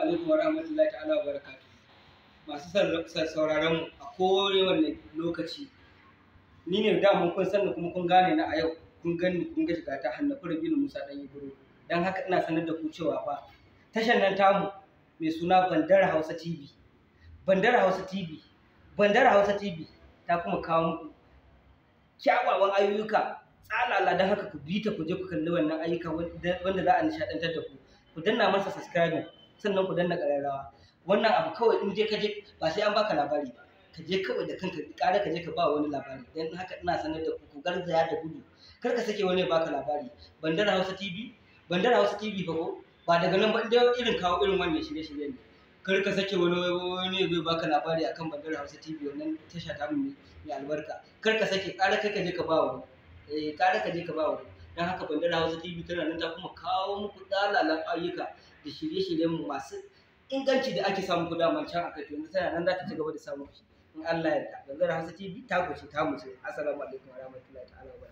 Alaikum wa rahmatullahi ta'ala wa barakatuh. Masu sauraron mu a kowane lokaci. Ni ne daman kun san ni kuma kun gane ni a yau, kun gani kun ga shiga ta Hannafi Rabilu Musa Dan Ibro. Dan haka ina sanar da ku cewa fa tashar nan tamu mai suna Bandar Hausa TV. Bandar Hausa TV. Bandar Hausa TV ta kuma kawo muku kyawawan ayyuka tsalala, don haka ku bi ta ku je ku kalli wannan ayyuka wanda za a nishaɗantar da ku. Ku danna masa subscribing, sannan ku danna ƙararrawa. Wannan abu kawai in je ka je ba sai an baka labari ba, ka je kawai da kanka ƙara ka je ka ba wani labari. Don haka ina sanar da ku, ku garzaya da gudu, kar ka sake wani ya baka labari. Bandar Hausa TV, Bandar Hausa TV fa, ko ba daga nan ba, in dai irin kawo irin wannan shirye-shirye ne, kar ka sake wani ya zo baka labari akan Bandar Hausa TV, wannan tasha ta mu mai albarka. Kar ka sake, ƙara kai ka je ka ba wani, eh, ƙara ka je ka ba wani. Don haka Bandar Hausa TV tana nan ta kuma kawo muku dalalan ayyuka da shirye-shiryen mu masu inganci da ake samu ku daman can akai. To yanzu tana nan za ta ci gaba da samu in Allah ya yarda. Bandar Hausa TV ta ku ce, ta mu ce. Assalamu alaikum wa rahmatullahi ta'ala wa.